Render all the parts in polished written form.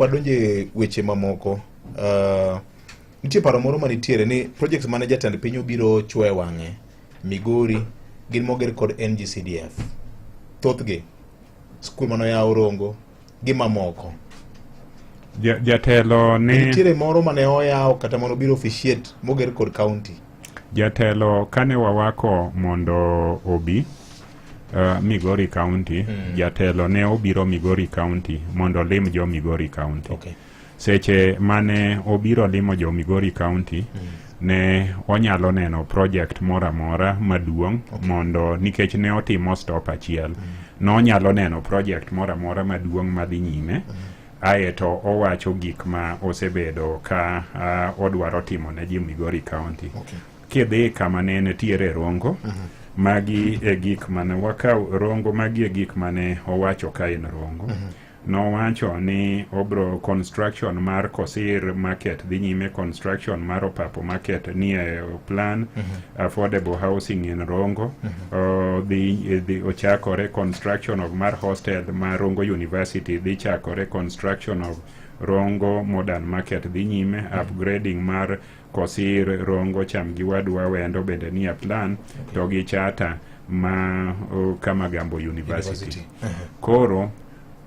Wadonje weche mamoko. Nitie paro moro manitiere ni project mane jatend piny obiro chwoyo wang'e Migori gin moger kod NGCDF. Thothgi skul manoyaw Rongo gi mamoko. Jatelo ne Nitiere moro mane oyaw kata mane obiro officiate moger kod county. Jatelo kane wawako mondo obi Migori County, jatelo ne obiro Migori County mondo olim jo Migori County. Seche mane obiro limo jo Migori County, ne onyalo neno project moro amora maduong' mondo nikech ne otimo stop achiel, nonyalo neno project moro amora maduong' madhi nyime, aeto owacho gik ma osebedo ka odwaro timo ne ji Migori County. Kidhi kama ne nitiere Rongo, magi e gik mane wakaw Rongo, magi e gik mane owacho ka en Rongo. Nowacho ni obro construction mar Kosir Market dhi nyime, construction mar Opapo Market nie plan, affordable housing in Rongo dhi ochakore, construction of mar hostel mar Rongo University dhi chakore, construction of Rongo Modern Market dhi nyime, upgrading mar Kosir, Rongo, Cham gi Wadwa Wendo bende nie plan, to gi charter ma Kamagambo University. University. Koro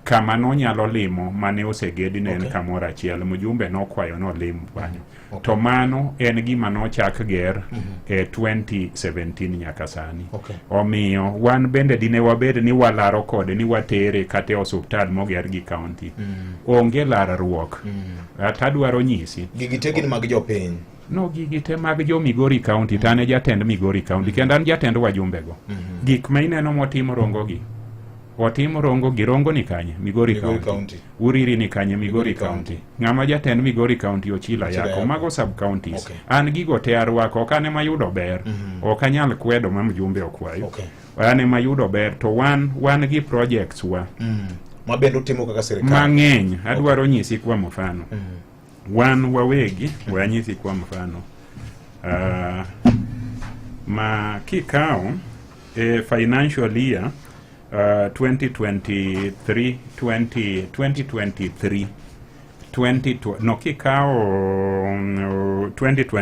kama nonyalo limo mane osegedi ne en kamoro achiel, mjumbe nokwayo nolim kanyo. To mano en gima nochak ger e 2017 nyaka sani. Omiyo wan bende dine wabed ni walaro kode ni watere kata e osuptal moger gi county. Onge larruok. Tadwaro nyisi. Gigi te gin mag jopiny. No, gigi te mag jo Migori County, to an e jatend Migori County kendo an jatend wajumbe go. Gik ma ineno motimo Rongo gi, otim Rongo gi, Rongo ni kanye? Migori Migori County. County. Uriri ni kanye? Migori Migori County. Ng'ama jatend Migori County? Ochila Ochila Yako. Yako. Mago sub counties. An gigo te arwako, ok an ema yudo ber. Ok anyal kwedo ma mjumbe okwayo. An ema yudo ber to wan gi projects wa Ma bende utimo kaka sirikal. Mang'eny. Adwaro nyisi kwa mfano. Wan wawegi, we anyisi kwa mfano. Ma kikawo e financial year 2023 20, 2023 20, no, kikawo 2020.